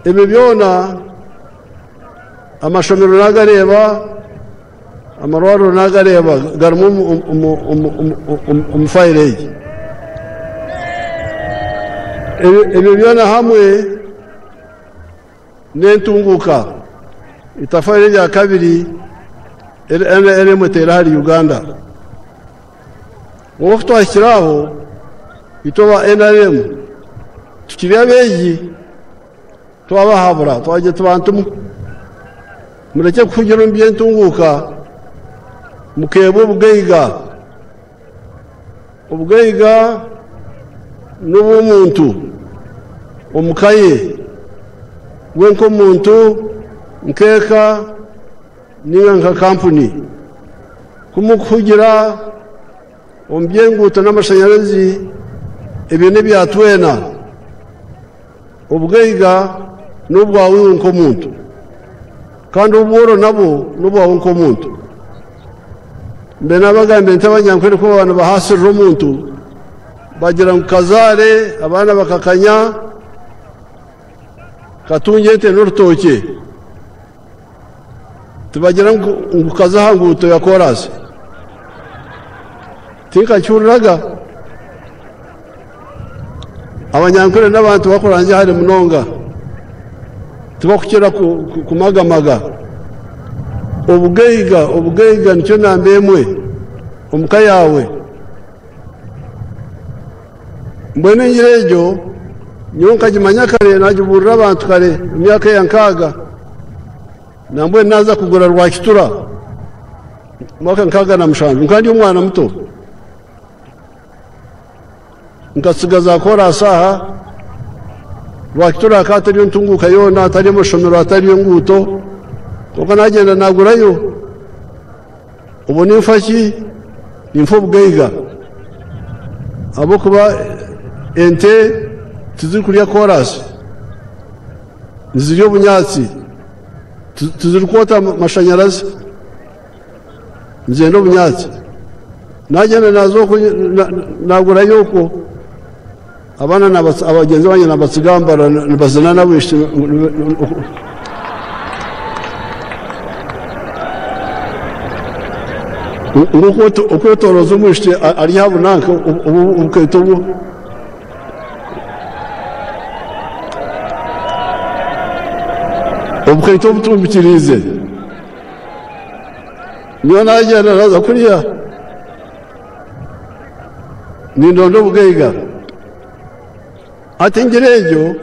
Ebyo byona amashomero n'agareba, amarwariro n'agareba garimu omu fayiro egi. Ebyo byona hamwe n'entunguka itafari rya kabiri NRM eteera ahari Uganda. Obu twahikire aho itwe aba NRM tukiri abeegi twabahabura twagira tubantu mureke kuhugira omu by'entunguka mukeeba obugaiga. Obugaiga n'obw'omuntu omuka ye we nk'omuntu nkeeka ninga nka kampuni. Kumukuhugira omu by'enguuto n'amashanyarazi ebyo n'ebya twena. Obugaiga n'obwawe nk'omuntu kandi obworo nabwo n'obwawe nk'omuntu. Mbe nabagambe nti abanyankore ko abantu bahasirira omuntu bagira ngu kazaare abaana bakakanya katunge ente n'orutookye, tibagira ngu kaza aha nguuto ya koorasi. Tinkakihuriraga. Abanyankore n'abantu bakurangye hare munonga tibakukira kumagamaga. Obugaiga nikyo namba emwe omuka yaawe. Mbwenu engira egyo nyowe nkagimanya kare, nagibuurira abantu kare emyaka ya nkaaga. Nambwenu naaza kugura Rwakitura mwaka 67, nka ndi omwana muto. Nkasigaza koorasi aha Rwakitura hakaba hatariyo ntunguka yoona, hatariyo amashomero, hatariyo enguuto, kwonka nagyenda nagurayo. Obu ninfa ki? Ninfa obugaiga. Ahabw'okuba ente tizirikurya koorasi, nizirya obunyaatsi, tizirikwota mashanyarazi, nizenda obunyaatsi. Nagyenda naza okwo nagurayo okwo abaana abagenzi bangye nabatsigambara nibazina nabo. Okwetoroza omwishiki ari aha bunanka obukaito obukaito obutumbikiriize. Nyowe nagyenda naza kuriya nindonda obugaiga. Ati engira egyo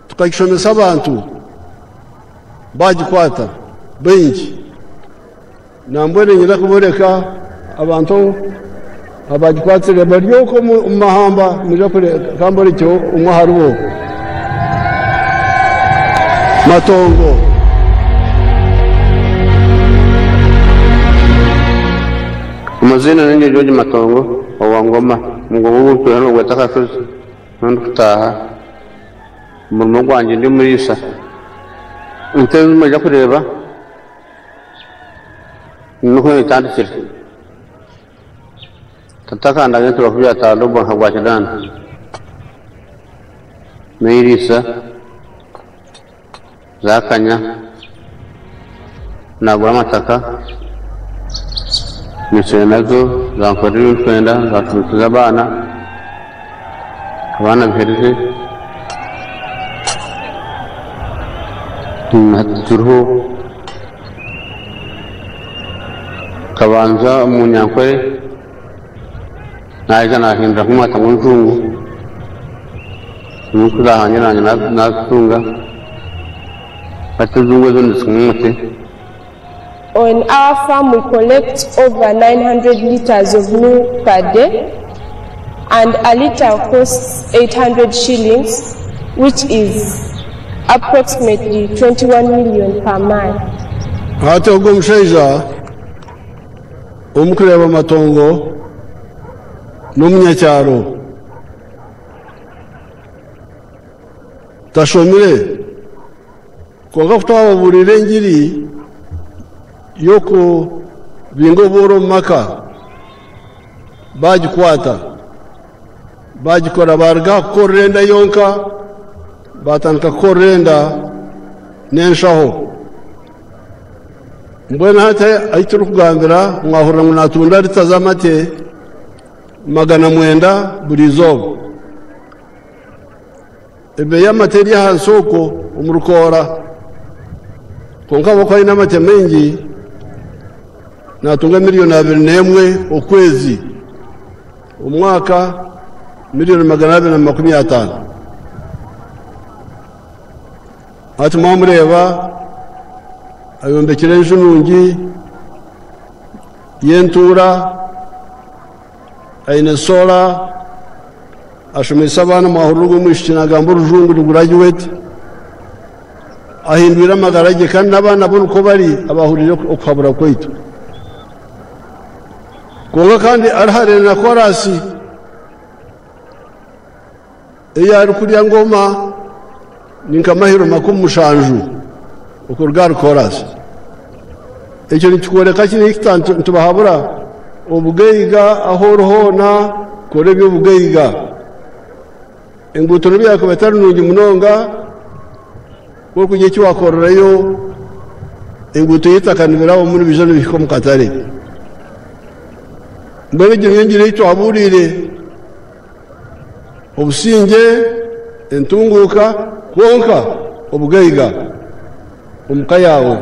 tukagishomesa abantu bagikwata baingi. Nambwenu nyina kuboreka abantu abagikwatsire bari okwo omu mahamba, mwija kamborekyeho omwe aharibo Matongo. Amazina ninjye George Matongo owa Ngoma, mugongo gw'okutuura n'ogweta akashozi n'ondikutaaha. Omurimo gwangye ndi omuriisa. Ente ezi mwija kureeba nikwo etandikire. Tata akandaga ente bakubyata obwaka bwa kidanda. Neiriisa zakanya nagura amataka nyisire nazo zankorera ebirikwenda zanshomeseza abaana, abaana biherize hati turiho. Nkabanza omu Nyankore naija nahindura nk'omwata gw'enjungu nimwe nanye nazitunga hati enjungu ezo nizikunywa omuti. On our farm, we collect over 900 liters of milk per day, and a liter costs 800 shillings, which is approximately 21 million per month. Hati ogwo omushaija omukureba amatongo n'omunyakyaro tashomire, kwonka kutwababuurira engiri y'okubinga obworo omu maka bagikwata bagikora, baruga kukorera enda yonka Batandika kukorera n'enshaho. Mbwenu hati ahi turikugambira mwahurira ngu natunda lita z'amate 900 buri izooba. Ebeeyi y'amate eri ahansi okwo omu rukoora, kwonka ahabw'okuba aine amate maingi natunga 21 million okwezi, omwaka 250 million. Hati mwamureeba ayombekire enju nungi y'entuura, aine solar, ashomesa abaana. Mwahurira ogwo omwishiki nagamba orujungu ni graduate. Ahindwire amagara ge, kandi n'abaana bo niko bari abahurire okuhabura kwaitu. Kwonka kandi ari hare na korasi eyi arikurya ngoma ni nka mahiro 70 okuruga ahari korasi. Ekyo nikikworeka kiri nitubahabura obugaiga. Aho ori hoona kora eby'obugaiga. Enguuto n'ebyakuba etari nungi munonga, orikugira eki wakorerayo, enguuto y'eitaka nibirabamu nibiija nibihika omu katare. Mbwenu egyo niyo ngiri ei twaburiire: obusingye, entunguuka, kwonka obugaiga omuka yaawe.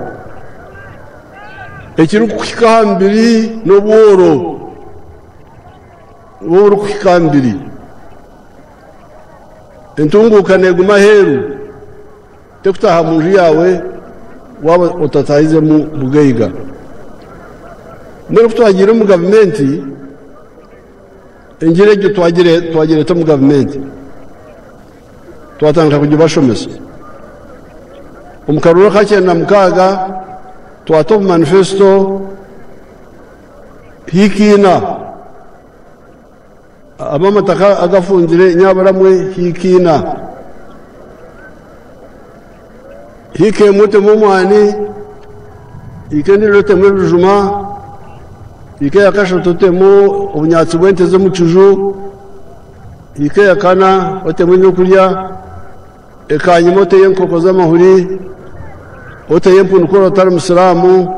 Ekirikukuhika aha mubiri n'obworo oba burikuhika aha mubiri. Entunguuka neeguma aheeru, tekutaaha mu nju yaawe waaba otatahizemu bugaiga. Mbwenu kutwagiire omu gavumenti, engira egyo twagireta omu gavumenti, twatandika kugibashomesa. Omu karuru ka 96 twata omu manifesto hikiina abamataka agafunzire nyaburamwe, hikiina hiika emwe otemu omwani, hiika endiijo otemu ebijuma, hiika eya kashatu otemu obunyatsi bw'ente z'omu kiju, hiika eya kana otemu ebyokurya, ekanyuma oteyo enkoko z'amahuri, oteyo empunu kora otari musiraamu,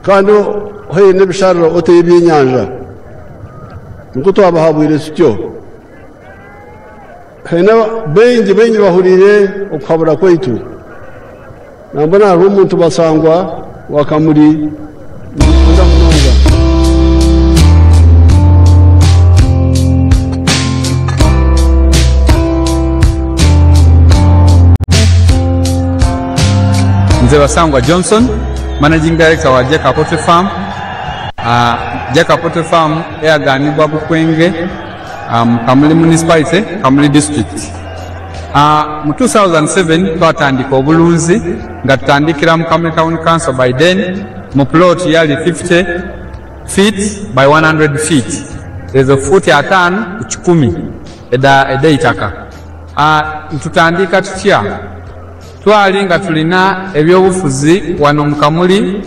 kandi haihi n'ebishariro oteyo ebyenyanja. Nikwo twabahabwire tutyo. Haine baingi baingi bahuriire okuhabura kwaitu. Nambona hariho omuntu basangwa wa Kamuri nikunda munonga. Nze Basangwa Johnson, Managing Director wa Jeka Poultry Farm. Jeka Poultry Farm eyaganibwa Bukwenge, Kamuli Municipality, Kamuli District. Mu 2007 twatandika obulunzi nga tutandikira mu Kamuli Town Council, by then mu plot yali 50 feet by 100 feet, ezo futi 50 ku 100 ed'eitaka. Tutandika tutya? Twali nga tulina ebyobufuzi wano mu Kamuli,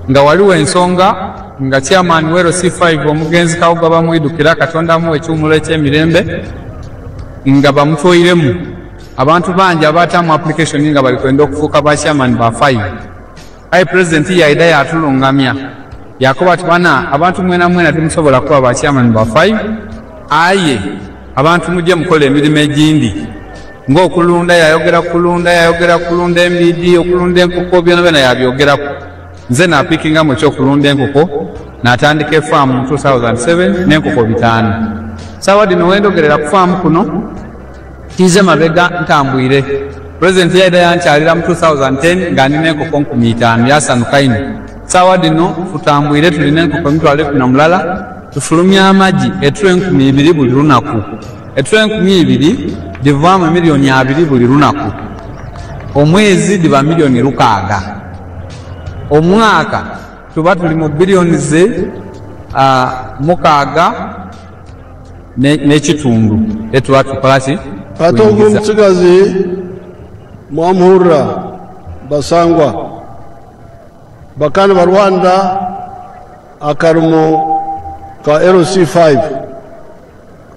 nga waliwo ensonga nga chairman wero C5 omugenzi Kawuga bamwidukira, Katonda amuwe ekiwumulo ekyemirembe, nga bamutwoiremu abantu bangi abaatamu application nga bali kwenda okufuuka ba chairman ba 5. Aye president yaida yatulungamya, yakoba ati, "Bana, abantu mwena mwena temusobola kuba ba chairman ba 5, aye abantu mujje mukola emirimu egindi ng'okulunda." Yayogera kulunda, yayogera kulunda embiidi, okulunda enkoko, byona byona yabyogeraku. Nze napikingamu ekyokulunda enkoko, natandika efaamu mu 2007 n'enkoko 500. Sawa dino wendogerera ku faamu kuno tize mabega ntambwire. President yaida yankyalira mu 2010 nga nina enkoko 5,000, yasanuka ino. Sawa dino tutambwire, tulina enkoko 110,000, tufulumya amagi eturo 2,000 buli lunaku. Eturo 2,000 divaamu 20 million buli lunaku, omwezi diba 6 million, omwaka tuba tuli mu biliyoni ze 6.5 etuba tukolaki. Ate ogwo omutsigazi mwamuhurira basangwa bakana barwanda akarimo ka LC5.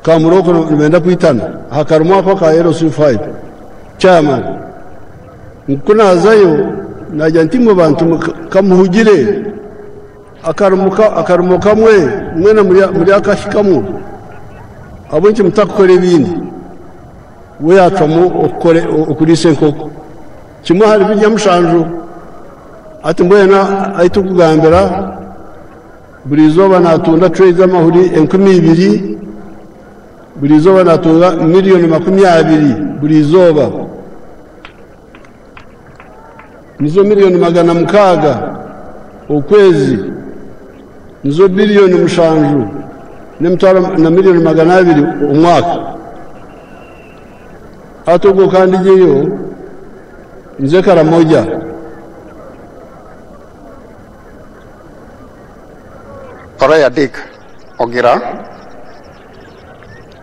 Kamuroko nibenda kwitana hakarumu ako ka LC5 chairman nkunazayo najya nti mu bantu kamuhugire akarumu kamwe mwena muri akashikamu abonki mutakukora ibindi we yacamo okore okulise enkoko kimwe hari bijya mushanju ati mbwena ahita kugambira buri izuba natunda trade z'amahuri 2000 buri izuba natunga miliyoni 20 buri izuba nizo miliyoni 600 ukwezi nizo biliyoni 7 n'emitwaro na miliyoni 200 umwaka atogo kandi jeyo nze Karamoja. Korea Dick Ogira.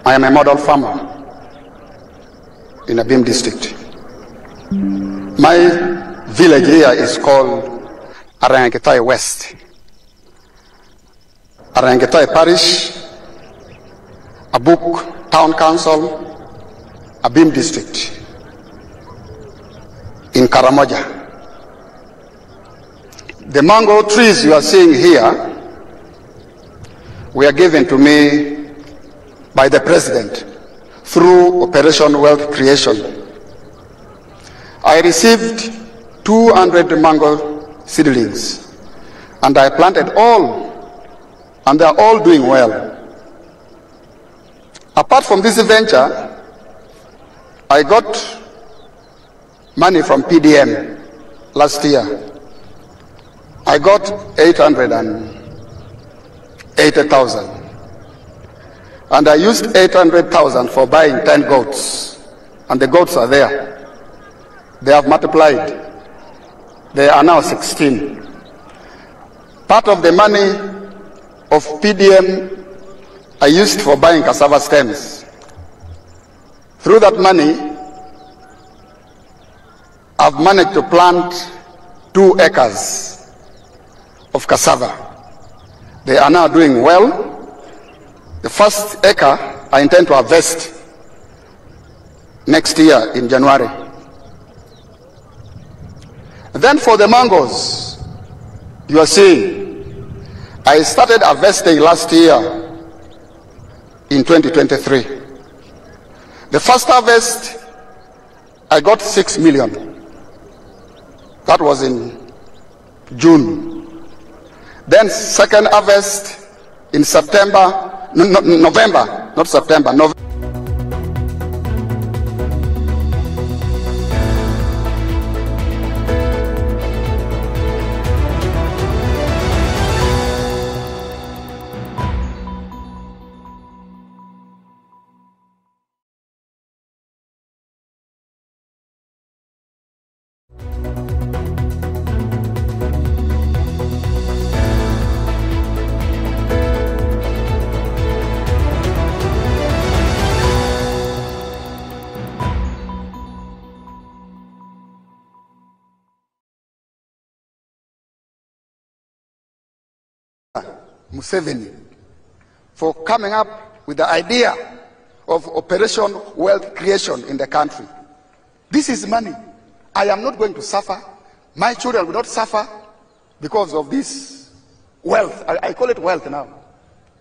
I am a model farmer in Abim district. My village here is called Arangetai West. Arangetai Parish, Abuk Town Council, Abim district, in Karamoja. The mango trees you are seeing here were given to me by the president through Operation Wealth Creation. I received 200 mango seedlings and I planted all, and they are all doing well. Apart from this venture, I got money from PDM last year. I got 880,000. And I used 800,000 for buying 10 goats. And the goats are there. They have multiplied. They are now 16. Part of the money of PDM I used for buying cassava stems. Through that money, I've managed to plant 2 acres of cassava. They are now doing well. The first acre I intend to harvest next year in January. Then for the mangoes, you are seeing, I started harvesting last year in 2023. The first harvest, I got 6 million. That was in June. Then second harvest in September, no, November, not September, November. Museveni for coming up with the idea of Operation Wealth Creation in the country. This is money. I am not going to suffer. My children will not suffer because of this wealth. I call it wealth now.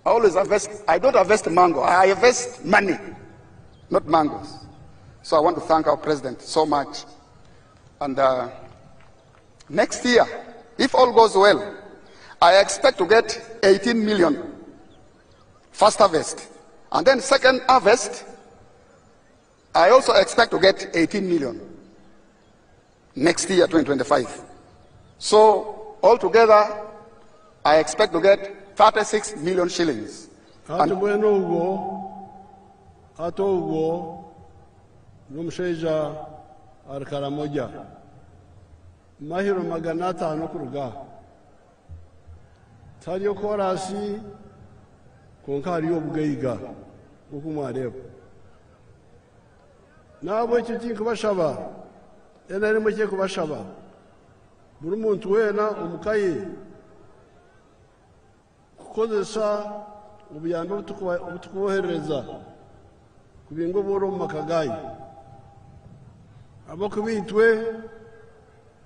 I always harvest. I don't harvest mango. I harvest money, not mangoes. So I want to thank our president so much. And next year, if all goes well, I expect to get 18 million first harvest. And then second harvest, I also expect to get 18 million next year, 2025. So altogether, I expect to get 36 million shillings. Tariyo korasi konka hariyo obugaiga nk'oku mwareeba. Nahabwekyo tinkubashaba, NRM ekikubashaba, buri muntu weena omuka ye kukozesa obuyambi obutukubohereza kubinga obworo omu maka ganyu. Abokubitwe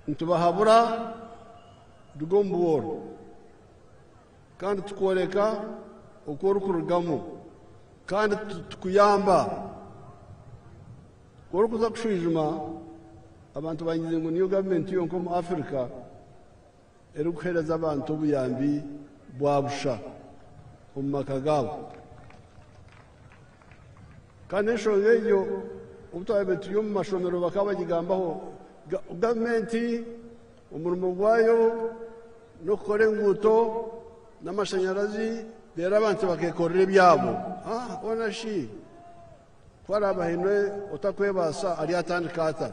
nitubahabura ruga omu bworo kandi tukworeka oku orikurugamu kandi tukuyamba. Orikuza kushwijuma abantu bangize ngu niyo gavumenti yonka omu Afrika erikuhereza abantu obuyambi bwa busha omu maka gaabo. Kandi enshonga egyo obu twabaire turi omu mashomero bakaba bagigambaho, gavumenti omurimo gwayo n'okukora enguuto n'amashanyarazi reero abantu bakekorera ebyabo. Ona shi kwaraba haine otakwebaasa aryatandika ata?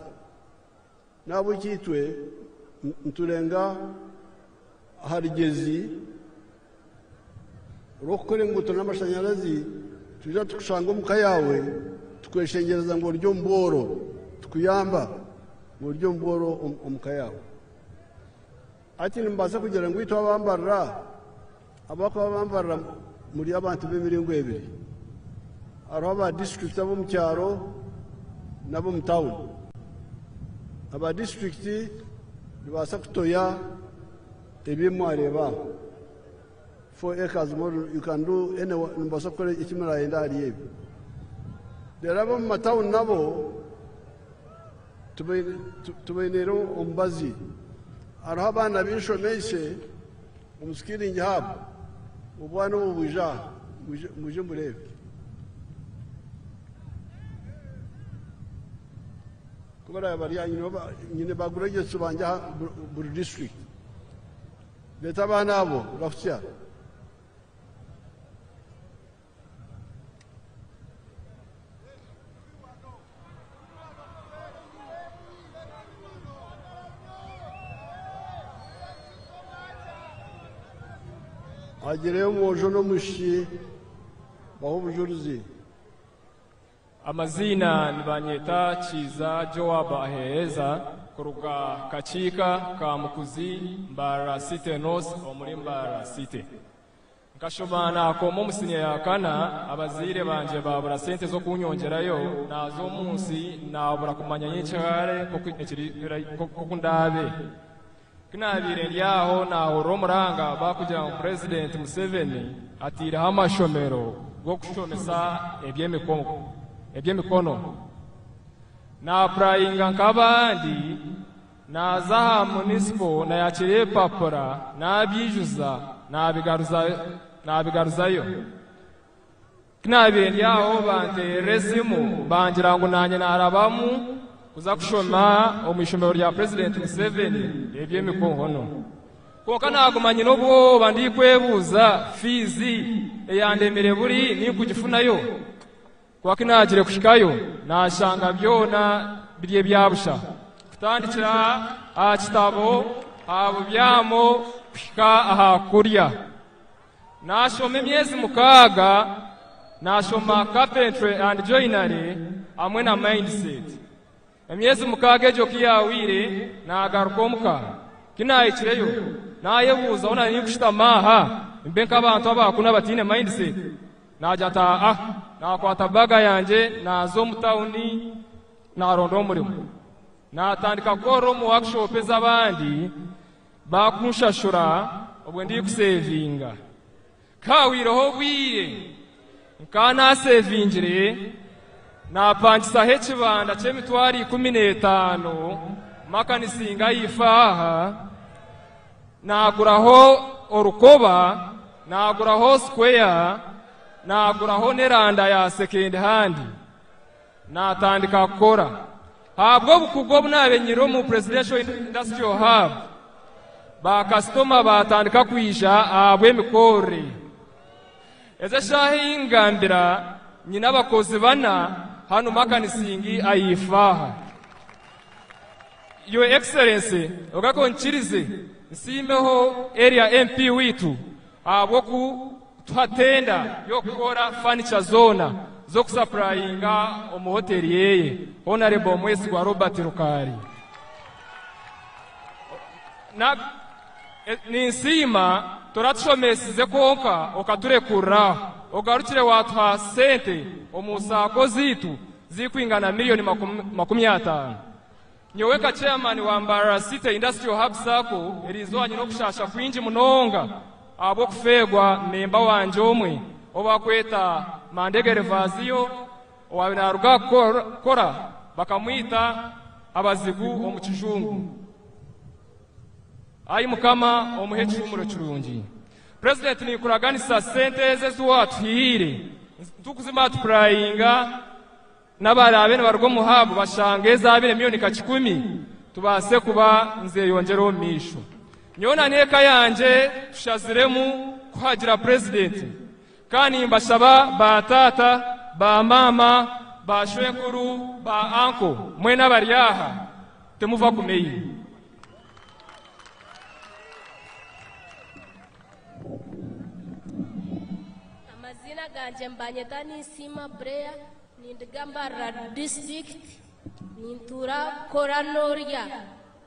Nahabweki itwe niturenga aha rugezi rw'okukora enguuto n'amashanyarazi, twija tukushanga omuka yaawe tukweshengyereza ngu ori omu bworo, tukuyamba ngu ori omu bworo omuka yaawe. Ati nimbaasa kugira ngu itwe abambarira, abakuba bambarira muri abantu b'emiringo ebiri. Hariho aba district ab'omu kyaro n'ab'omu tawuni. Aba district nibaasa kutoya ebimwareeba 4 acres more you can do any, nibaasa kukora eki murayenda ahari ebyo. Reero ab'omu matawuni nabo tubainiire omubazi. Hariho abaana b'enshomeise omu skilling hub, obwana obu bwija aha, mwije mureebe. Kubara bari nyine baguragetsu banje aha buri district. Leta abaana abo rafutsya. Agireyo omwojo n'omwishiki bahe obujurizi. Amazina nibanyeta Kiza Joab Aheeza kuruga Kakiika ka Mukuzi Mbarara City North omuri Mbarara City. Nkashoma nakoma omu siniya ya kana, abazaire banje babura sente z'okunyongyerayo, naza omu nsi nabura kumanya nyekyare koku ndabe. Kinabiire ndi aho nahurira omuranga bakugira ngu President Museveni ataireho amashomero g'okushomesa eby'emikono. Naapurayinga nk'abandi, naza aha municipal nayakira ebipapura nabyijuza nabigaruzayo. Kinabiire ndi aho banteerera esimu bangira ngu nanye narabamu kuza kushoma omu ishomero rya President Museveni eby'emikono. Konka naguma nyine obwoba ndikwebuuza fiizi eyandemire buri ninkugifunayo. Kuba kinagire kuhikayo nashanga byona biri ebyabusha. Kutandikira aha kitabo, aha bubyamo, kuhika aha kurya. Nashoma emyezi 6, nashoma carpentry and joinery hamwe na mindset. Emyezi 6 egyo kiyahwire nagaruka omuka. Kinahikireyo nayebuuza ahu nari ninkushutama aha mbe nk'abantu abakuna bataine mindset. Nagira nti nakwata baga yangye naza omu tawuni naronda omurimo. Natandika kukora omu workshop ez'abandi bakunshashura obwe ndikusevinga. Kawireho obwire nka nasevingire napangisaho ekibanda ky'emitwaro 15 makanisinga yifa aha, naguraho orukoba, naguraho square, naguraho n'eranda ya second hand, natandika kukora. Habwo obukugu obu nabenyire omu Presidential Industrial Hub, bakasitoma batandika kwija ahabw'emikorere. Ezi eshaaha eyingambira nyine abakozi bana hanu makanisingi ayifaha. Your Excellency, ogako nkirize nsiimeho area MP witu ahabw'okutuha y'okukora furniture zona z'okusapurayinga omu hoteri yeye, Honorable Mwesigwa Robert Rukari. Ninsiima Toratushomesize konka okaturekurra ogarukire watuha sente omusako zitu zikwingana milioni 50. Nyoweka chairman wa Mbarara City Industrial Hub Sacco erizwanye n'okushasha kwingi munonga abo kufegwa memba wanje omwe obakweta Mandegere Vazio owabinaruga kora bakamwita abazigu omu kijungu. Ayi mukama omuhe ekihumuro kirungi. President nikuraganisa sente ezo watuhiire tukuzima tupurayinga n'abarabe nibaruga omu habu bashanga ezabire miliyoni 10 tubase kuba nzeyongera omu maisho. Nyona n'eka yanje tushaziremu kuhagira president, kandi mbashaba ba tata, ba mama, ba shwenkuru, ba anko mwena bari aha temuva kumeyi. Amazina ganje mbanyeta Nisima Brea, nindiga Mbarara district, nintura Koranoria.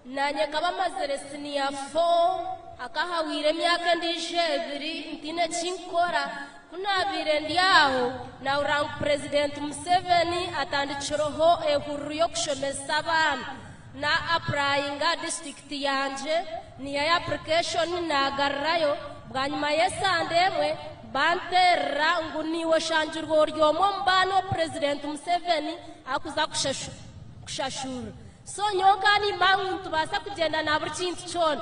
Nanye kaba mazere senior 4 akahawire emyaka ndije ebiri ntine chinkora kunabire ndyaho na urang President Museveni atandikiroho ehuru yokushomesa abaana na applyinga district yanje niya application nagarrayo bwanyuma yesande emwe banterera ngu niwe shanjurwa oryomwe omu President Museveni akuza kushashura. So nyonka nimba ngu ntubasa kugyenda na buri kintu kyona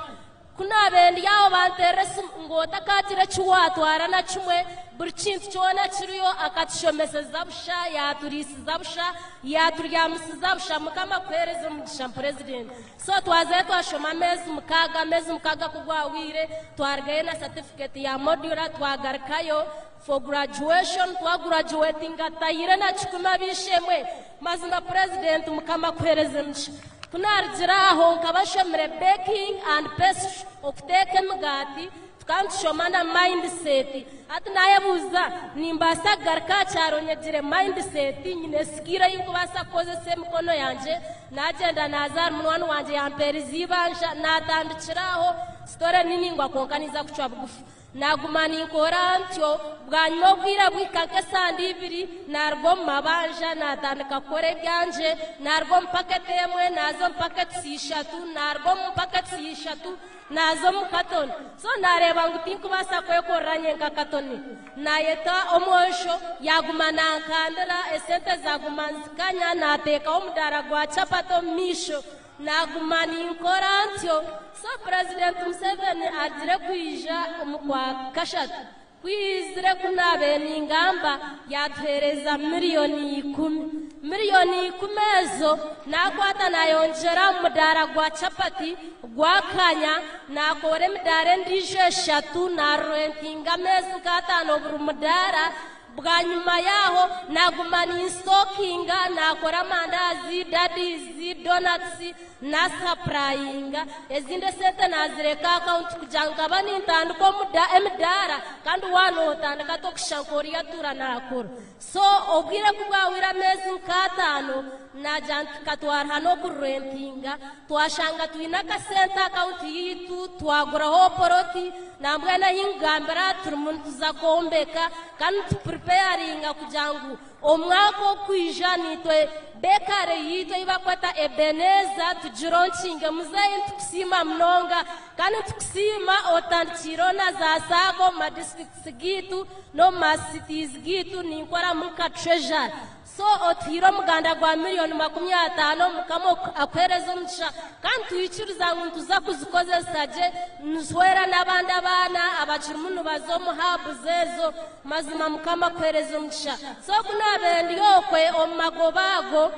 kunabendi yaho banterera ngu otakatire kiwatwara na kimwe buri kintu kyona kiriyo akatushomeseza busha, yaturisiza busha, yaturyamisiza busha. Mukama kuhereza omugisha President. So twazayo twashoma amezi 6 kugwawire twargayo na certificate ya modular twagarukayo for graduation twagraduatinga tayire na 10 bishemwe. Mazima President mukama kuhereza omugisha. Kunarigira aho nkabashomere baking and pastry okuteeka emigati tukantushoma na mindset. Ati nayebuuza nimbaasa kugaruka kyaro nyegire mindset nyine skill ey'okubaasa kukozesa emikono yangye. Nagyenda nazaara munywani wangye yampeereza ibanja natandikiraho sitore niningwa konka niza kucwa bugufu. Naguma ninkora ntyo bwanyuma obwire bwika nk'esande 2 naruga omu mabanja natandika kukora ebyangye, naruga omu paketi emwe naza omu paketi 3, naruga omu paketi 3 naza omu katoni. So nareeba ngu tinkubaasa kwekorera nyenka katoni. Nayeta omwosho yaguma nankandira esente zaguma nzikanya nateekaho omudaara gwa chapati omu maisho naguma ninkora ntyo. So President Museveni agire kwija omu kwa kashatu kwizire kunabe ningamba yatuhereza milioni 10. Milioni 10 ezo nakwata nayongyera omudaara gwa chapati gwakanya nakora emidaara endiijo 3 narentinga ameezi 5 buri mudaara. Bwanyuma yaho naguma ninstokinga nakora amandazi, dadizi, donuts nasapurayinga ezindi sente nazireka akaunti kugira ngu nkaba nintandika emidaara kandi waanotandika tokushanka yatura nakora. So obwire kubwawire ameezi 5 nagira tukatwara n'okurentinga twashanga twine akasente akaunti yitu twaguraho poroti nambwenu ahi nkugambira turimu nituza kwombeka kandi tupreparinga kugira ngu omwaka okwija nitwe bekare yitu ei bakweta Ebeneza tugironkinge. Muzeeyi nitukusiima munonga kandi nitukusiima otandikiireho na za SACCO omu madistricts gitu n'omu masities gitu ninkoramu nka treasurer. So otuhiire omuganda gwa milioni 50 mukama akuhereza omugisha kandi twikiriza ngu nituza kuzikozesa gye nituhwera n'abandi abaana abakirimu nibaza omu habu zezo. Mazima mukama akuhereza omugisha. So kunabe ndi okwe omu magoba ago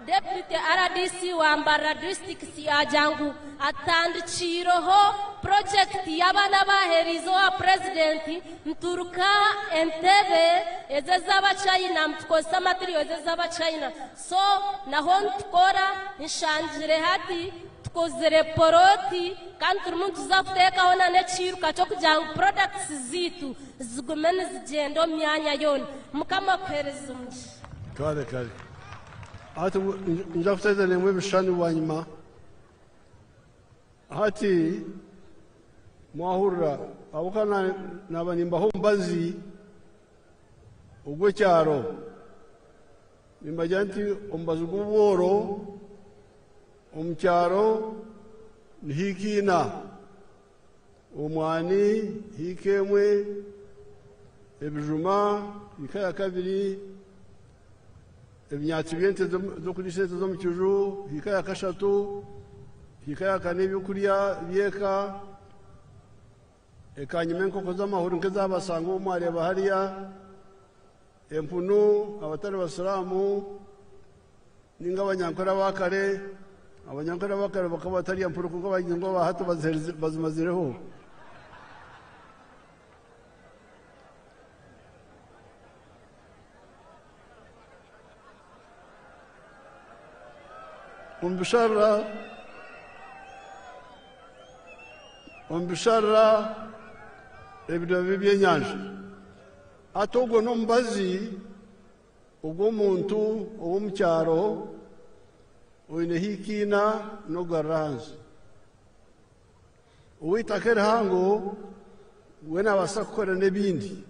Deputy RDC wa Mbarara district yagira ngu atandikiireho project y'abaana baherize owa president nturuka entebe ezo ez'abachina nitukozesa materials ez'abachina. So naho nitukora nshangire hati tukozire poroti kandi turimu nituza kuteekaho na n'ekiiruka ky'okugira ngu products ziitu zigume nizigyenda omu myanya yoona. Mukama akuhereza omugisha. Kare kare. Ati nja kuteeza nemwe ebishushani bwanyuma. Hati mwahurira abukana nabanimbaho mbazi ogw'ekyaro nimbagira nti omubazi gw'obworo omu kyaro ni hikiina omwani hiika emwe ebijuma hiika ya kabiri ebinyaatsi by'ente z'okuriisa ente z'omu kiju hiika ya kashatu hiika ya kane ebyokurya by'eka ekanyuma enkoko z'amahuri nk'ezabasanga omwareba hariya empunu abatari basiraamu ninga abanyankore abakare abanyankore abakare bakaba batarya mpunu kuko bagize ngo bahati bazimazireho. Omu bisharara ebidobi by'enyanja ate ogwo n'omubazi ogw'omuntu ow'omu kyaro oine hikiina n'okugarura ahansi. Ow'eitaka erihango we naabaasa kukora n'ebindi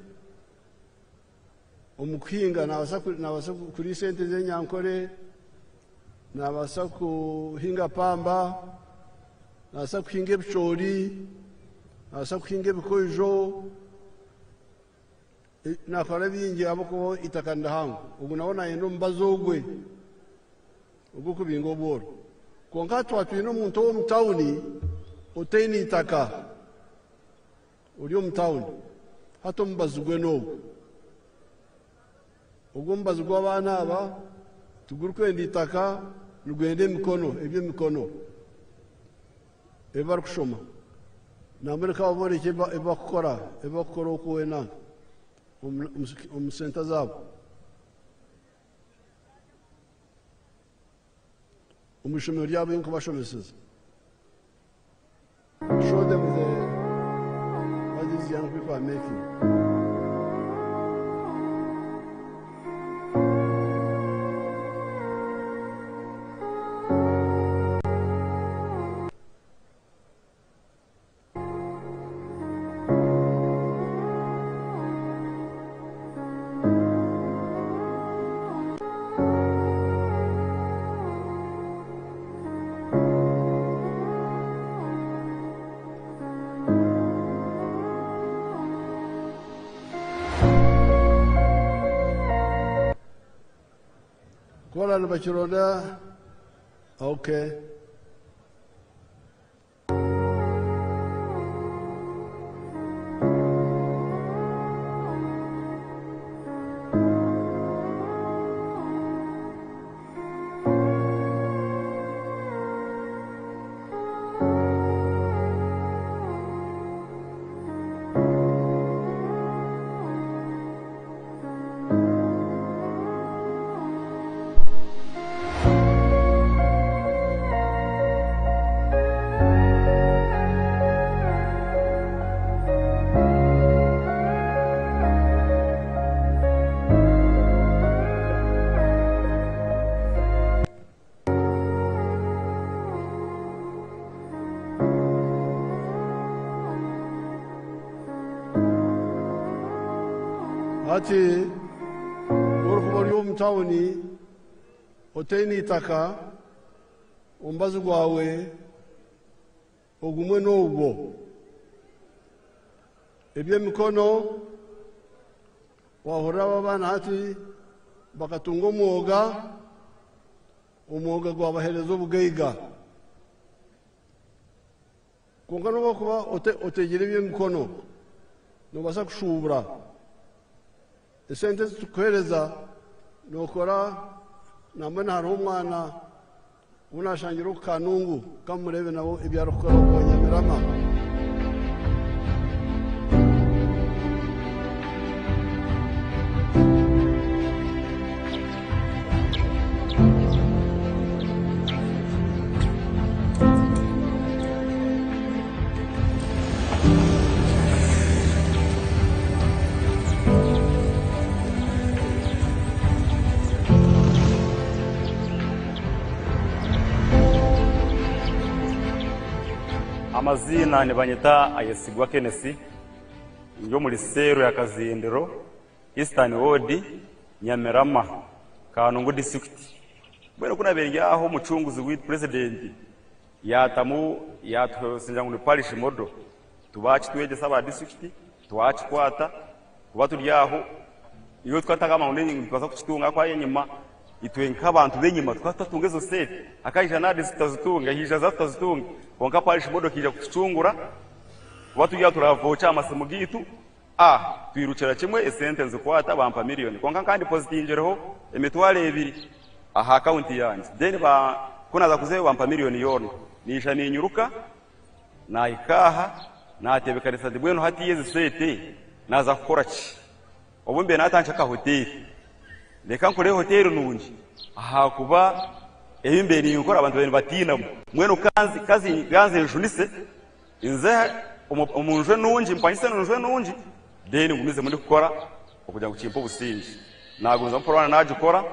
omu kuhinga, naabaasa kuriisa ente z'enyankore, naabaasa kuhinga pamba, naabaasa kuhinga ebicoori, naabaasa kuhinga ebikoijo, nakora bingi ahabw'okuba itaka ndihango. Ogu nawe nayenda omubazi ogwe ogw'okubinga obworo. Kwonka twaba twine omuntu ow'omu tawuni otaine itaka ori omu tawuni hati omubazi gwe n'ogwo ogwo omubazi gw'abaana aba tigurikwenda itaka, nigwenda emikono, eby'emikono ebi barikushoma namureka baboreke ebi bakukora oku wena omu senta zaabo omu ishomero ryabo nkubashomeseza. Show them what these young people are making. Kuba nibakironda. Okay. Hati orikuba ori omu tawuni otaine itaka omubazi gwawe ogumwe n'ogwo eby'emikono wahurira aba abaana hati bakatunga omwoga, omwoga gwabaheereza obugaiga. Kwonka nobu okuba otegire eby'emikono noobaasa kushuubura esente zitukuheereza nookora. Nambwenu hariho omwana ou nashangire oku Kanungu, kamureebe nabo ebi arikukora oku Nyamirama. Amazina ni banyeta Ayesigwa Kenesi njo muri seru ya Kazindiro Eastern Ward Nyamirama Kanungu district. Bwene kuna beryaho mucunguzi wit president yatamu yatusinja ngo parish model tubachi twegesa aba district twachikwata kuba turyaho iyo twataka amaunde twaza kukitunga kwa yenyuma itwe nkabantu benyuma twatatunga ezo sete akaija na district zitunga hija zatazitunga konka parish model kija kutucungura kuba turyaho turavocha amasimu gitu twiruchera kimwe esente nzikwata bampa million konka kandi positinjereho emitwale ebiri aha account yanjye then ba kunaza kuzeyo bampa million yono nisha ninyuruka na ikaha natebekanisa dibweno hati yezi sete naza kukora ki obumbe natancha ka hoteli leka nkore hoteli nungi aha kuba ebimbe ni nkora abantu bene batina mweno kanzi kazi ganze njunise inze omunjwe nungi mpanyise nunjwe nungi then ngumize muri kukora okuja kuchimpa obusingi nagonza mporwana najukora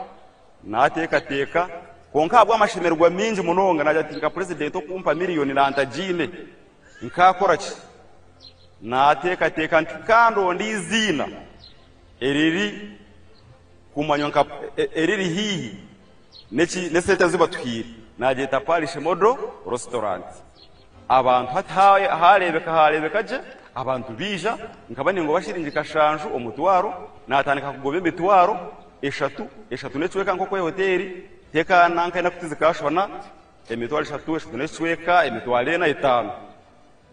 nateka teka konka abwa amashemerwa mingi munonga naja tinka president okumpa million na antajine nkakora ki nateka teka nti kando ndizina eriri kumanywa nka eriri hihi neki neseta zibatuhire najeta parish model restaurant abantu hataye harebeka harebeka je abantu bija nkaba ningo bashiringi kashanju omutwaro natandika kugoba emitwaro eshatu necweka nko kwe hoteli teka nanka nakutize kashona emitwaro eshatu necweka emitwaro 5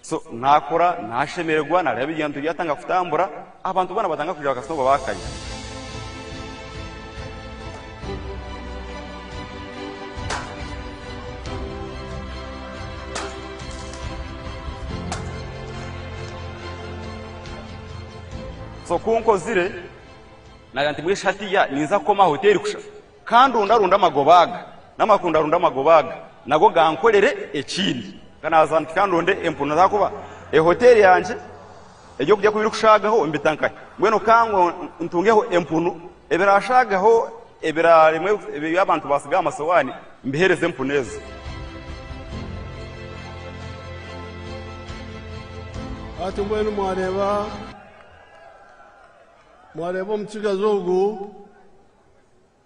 so nakora nashemererwa nareba ibintu byatanga kutambura abantu bana batanga kuja bakasoba bakanye. So kunkozire naganti muri shatiya niza koma hoteli kusha kandi undarunda magobaga namakunda runda magobaga nago gankorere ekindi kanaza kandi empuno zakuba e hoteli yanje ejo kujya kubiri kushagaho mbitankaye mweno kango ntungeho empuno ebirashagaho ebirarimwe abantu basiga amasowani mbihereze empunezo. Ati mweno mwareba omutsigazi ogu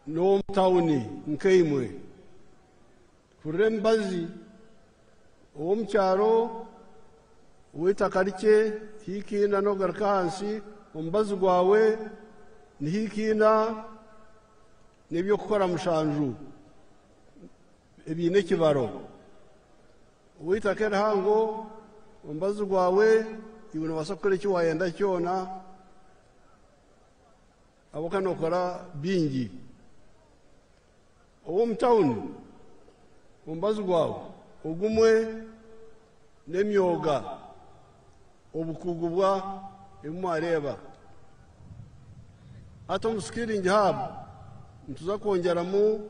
n'ow'omutawuni nkeimwe kurira emibazi ow'omukyaro ow'eitaka rikye hikiina n'ogaruka ahansi omubazi gwawe nihikiina n'ebyokukora mushanju ebiine ekibaro ow'eitaka erihango omubazi gwawe iwe nobaasa kukora eki wayenda kyona aboka nokora bingi ow'omutawuni omubazi gwawe ogumwe n'emyoga obukugu bwa ebimwareba ate omu skilling hub nituza kwongyeramu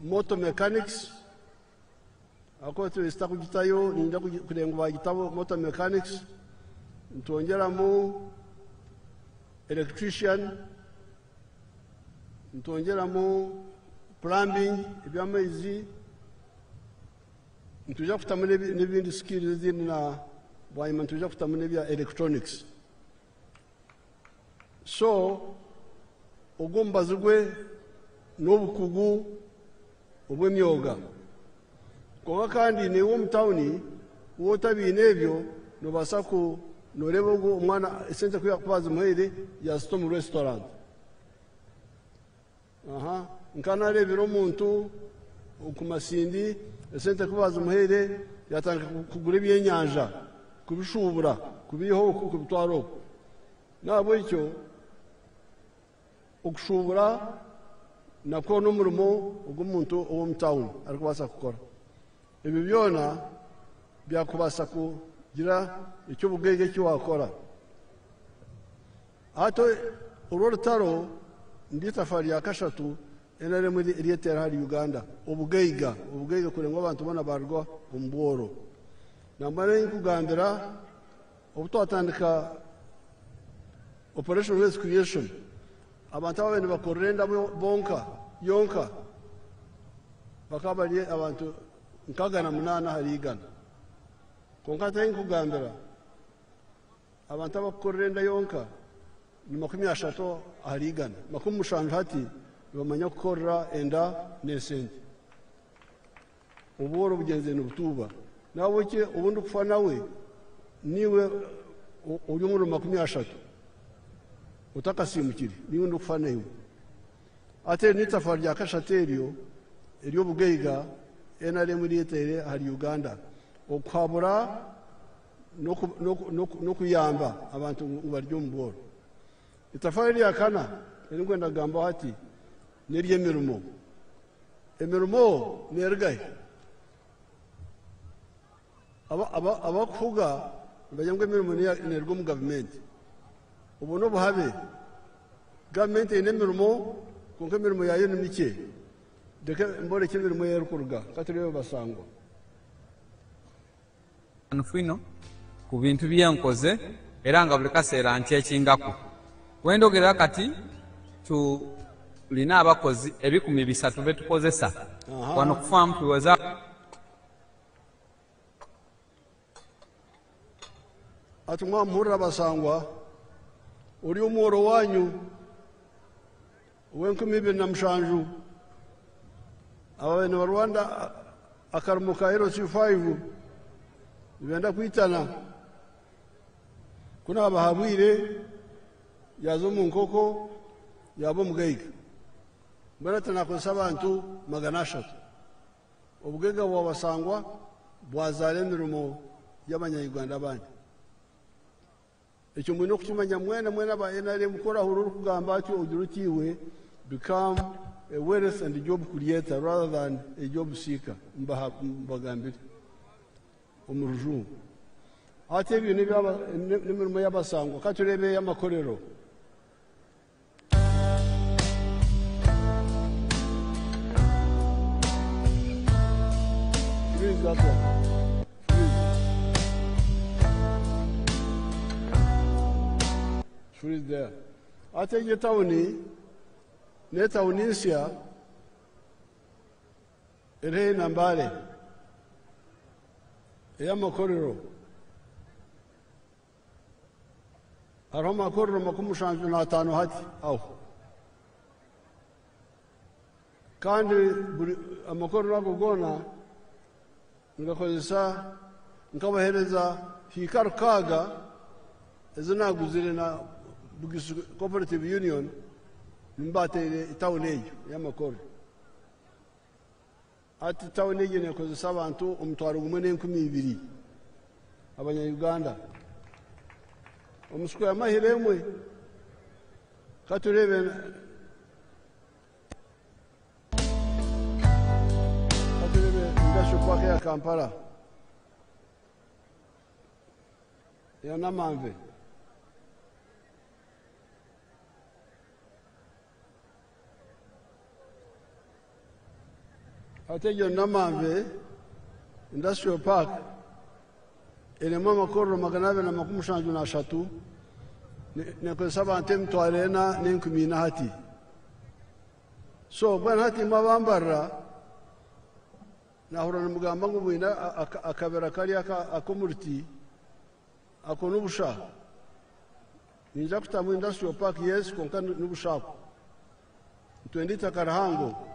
motor mechanics ako turesita kugitayo ninja kugira ngu bagitabo motor mechanics nitwongyeramu electrician nitwongyeramu plumbing eby'amaizi nituja kutamu n'ebindi skills ezindi na bwanyuma nituja kutamu n'ebya electronics. So ogwo omubazi gwe n'obukugu obw'emyoga konka kandi niwe omutawuni wotabiine ebyo nobaasa ku noreeba ogwo omwana esente kuba zimuhaire yazita omu restaurant. Nka nareebera omuntu ku Masindi esente kuba zimuhaire yatandika kugura ebyenyanja kubishubura kubiiha oku kubitwara oku nahabwekyo okushubura nakwo n'omurimo ogw'omuntu ow'omutawuni arikubaasa kukora ebyo byona byakubaasa kugira eky'obugaiga eki wakora. Ate orw'orutaro nditafari ya kashatu NRM eryetera hari Uganda obugaiga kurenga abantu bona barwa omu bworo. Namara nkugambira obu twatandika Operation Wealth Creation abantu ababe nibakorera enda bonka yonka bakaba bari abantu 8 hari 100. Konka tinkugambira abantu abakukorera enda yonka ni 30 ahari igana, 70 hati nibamanya kukorera enda n'esente. Obworo bugenze n'obutuuba. Nawe ki obundi kufa nawe niwe ori omuri 30 otakasimukire niwe ndikufa naiwe. Ate n'itafari rya kashatu eryo ery'obugaiga NRM ryeteire ahari Uganda okuhabura n'okuyamba abantu ngu bari omu bworo. Itafari rya kana erinkwenda kugambaho hati n'ery'emirimo. Emirimo neerugahe? Abakuhuga nibagira ngu emirimo neeruga omu gavumenti. Obu n'obuhabe. Gavumenti eine emirimo kwonka emirimo yaayo ni mikye. Reka mboreke emirimo erikuruga katurebe basangwa. Nfwino ku bintu byenkoze era nga buli kaseera nkyekingako. Wendogera kati tulina abakozi 3,000 betukozesa. Wano ku faamu tuweza ati mwamuhurira basangwa ori omworo wanyu ow'2007 ababe Rwanda akarumo ka LC5 nibenda kwitana kuna abahabwire yaza omu nkoko yaba omugaiga. Mbwenu ati nakozesa abantu 300. Obugaiga bwabasangwa bwazaara emirimo y'abanyayuganda abandi. Ekyo mwine okukimanya mwena mwena aba NRM korahura orikugamba atyo ogira oti iwe become a wealth and job creator rather than a job seeker. Mbagambire omu rujungu. Ate ebyo n'emirimo y'abasangwa. Katurebe y'amakorero. Freeze that one. Freeze. Freeze there. Ate egyo tawuni n'etawuni nsya eri na Mbale ey'amakorero. Hariho amakorero 75 hati aho. Kandi buri amakorero ago goona ngakozesa nkabahereza hiika 6 ezi naguzire na Bugisu Cooperative Union nimbateire etawuni egyo y'amakorero. Ati tawuni egyo nekozesa abantu 1,020 abanyayuganda. Omusuku y'amahire emwe katurebe industrial park ya Kampala ya Namanve. Ate egyo Namanve industrial park erimu amakorero 273 nekozesa abantu 4,000 hati. So bwana hati mwabambarra nahura nimugamba ngu bwine akabera kari ak'omuruti ako n'obusha. Ninja kutamu industrial park yes konka n'obusha. Nitwenda itaka rihango.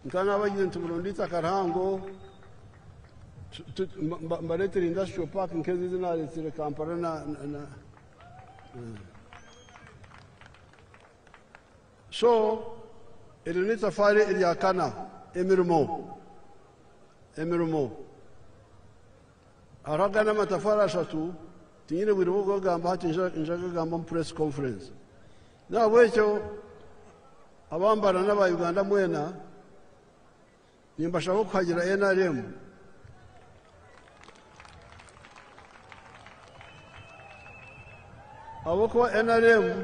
Nkana abagize nti muronde itaka rihango mbaretere industrial park nk'ezi ezi Kampala na So eryo n'itafaari erya kana emirimo. Emirimo. Hariho agandi amatafaari 3 tinyine bwire bw'okugamba hati nja kugamba omu press conference. Nahabwekyo abambara n'abayuganda mwena nimbashaba okuhagira NRM. Ahabw'okuba NRM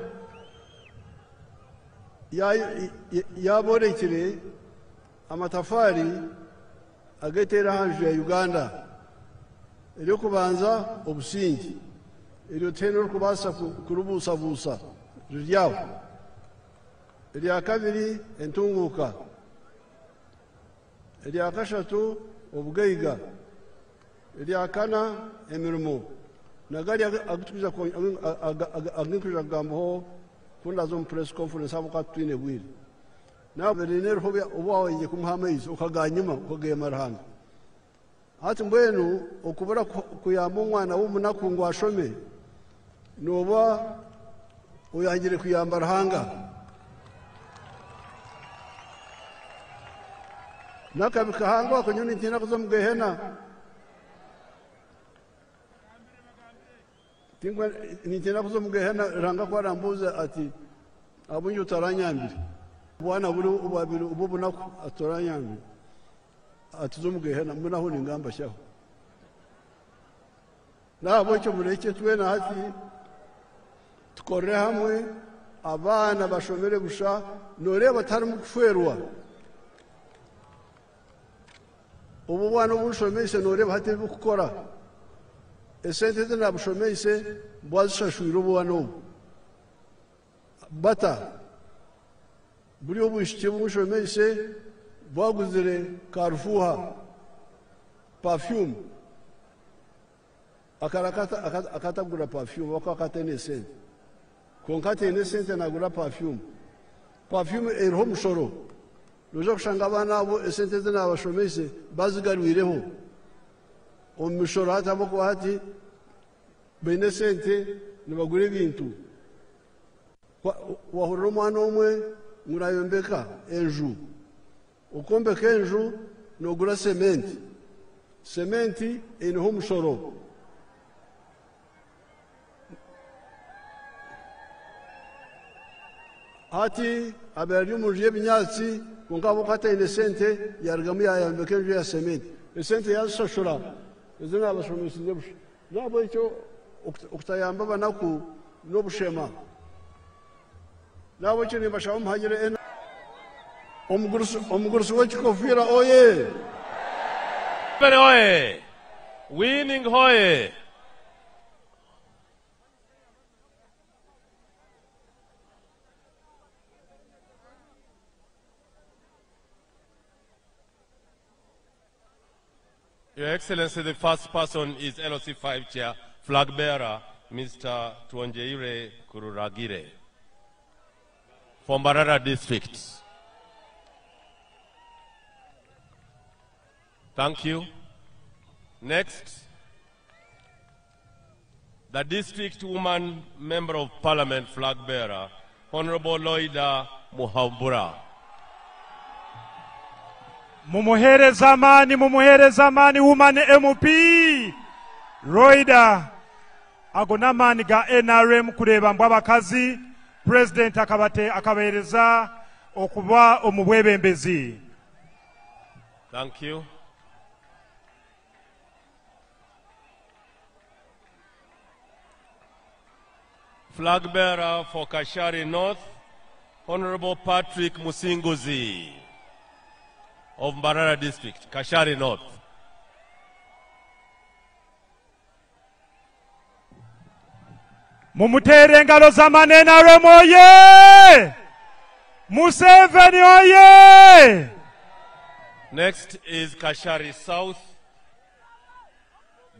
yaborekire amatafari ageteera aha nju ya Uganda eryokubanza obusingi eryo tihaine orikubaasa kurubuusabuusa riri aho. Erya kabiri entunguuka, erya kashatu obugaiga, Eryakana emirimo nagali agutukuza agikuza kugambaho kundaza omu press conference abo katwine bwire nawe rinero oba kumuha amaizi okaganyima okagema Ruhanga. Hati mbwenu okubura kuyamba omwana w'omunaku ngu ashome noba oyangire kuyamba Ruhanga. Nakabi kahanga akanyoni ntina kuza mu gehena tingwa nintina kuza mu gehena Ruhanga kwarambuza ati abunyu utaranyambire bwana buri ubabiri ububunaku atoranyambire atuzo mu gehena munaho ningamba shaho. Nabo icyo mureke twena hati tukore hamwe abana bashomere busha noreba batari mu kuferwa. Ubu bwana ubushomese noreba hati bukora esente zinabushomese bwazishashwira ubwana ubu bata buri obushike bushomese bwaguzire karufuha perfume akarakata akatagura perfume wakakatene sente konkatene sente nagura perfume eriho mushoro noja kushanga abana abo esente zinabashomese bazigarwireho omushoro hati aboko hati bene sente nibagura ebintu. Wahurira omwana omwe ngurayombeka enju okombeka enju nogura sementi sementi eriho omushoro. Hati abari omunju y'ebinyaatsi konka abo kataine sente yarugamu yayambeka enju ya sementi esente yazishashura ezo nabashomesize busha. Nabo ekyo okutayamba abanaku n'obushema. Nabo ekyo nibashaba muhagire omugurusi w'ekikofiira oye. Oye. Winning hoye. Your Excellency, the first person is LOC5 Chair, Flag Bearer, Mr. Tuonjeire Kururagire, from Mbarara District. Thank you. Next, the District Woman Member of Parliament Flag Bearer, Honorable Loida Muhambura. Mumuhereza amani, woman MP Loida ago n'amaani ga NRM kureba mbwa abakazi president akabahereza okuba omu bwebembezi. Thank you. Flag bearer for Kashari North, Honorable Patrick Musinguzi of Mbarara District, Kashari North. Mumutere engalo z'amaani NRM oye! Museveni oye! Next is Kashari South,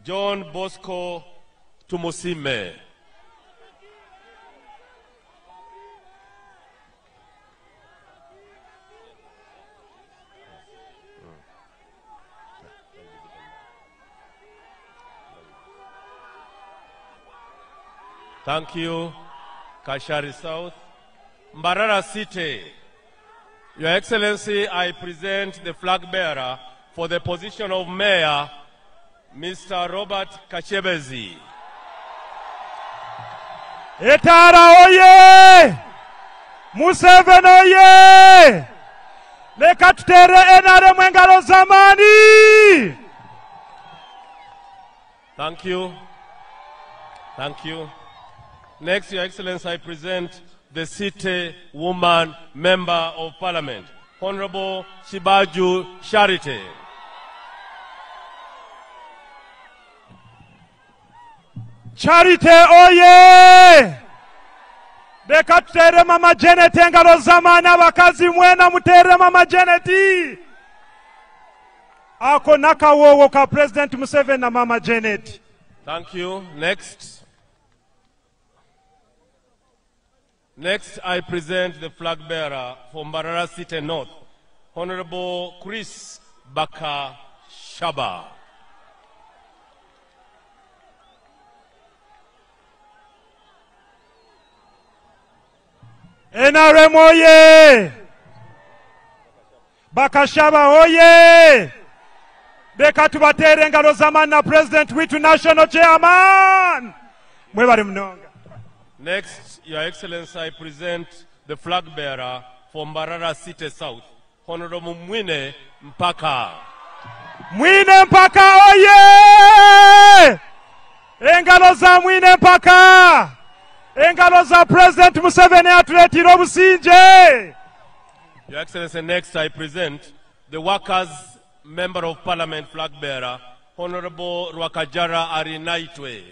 John Bosco Tumusime. Thank you, Kashari South. Mbarara City, Your Excellency, I present the flag bearer for the position of Mayor, Mr. Robert Kachebezi. Etara oye! Museveni oye! Leka tutere NRM engalo z'amaani! Thank you. Thank you. Next, Your Excellency, I present the City Woman Member of Parliament, Honorable Shibaju Charity. Charity oye! Leka tutere Mama Janet engalo z'amaani, abakazi mwena mutere Mama Janet. Ako nakawoowo ka President Museveni na Mama Janet. Thank you. Next. Next, I present the flag bearer for Mbarara City North, Honorable Chris Bakashaba. NRM oye! Bakashaba oye! Leka tubatere engalo z'amaani na President witu National Chairman. Mwebale munonga. Next, Your Excellency, I present the flag bearer for Mbarara City South, Honorable Mwine Mpaka. Mwine Mpaka oye! Engalo za Mwine Mpaka! Engalo za President Museveni atuleetera obusinge. Your Excellency, next I present the Workers' Member of Parliament flag bearer, Honorable Rwakajara Arinaitwe.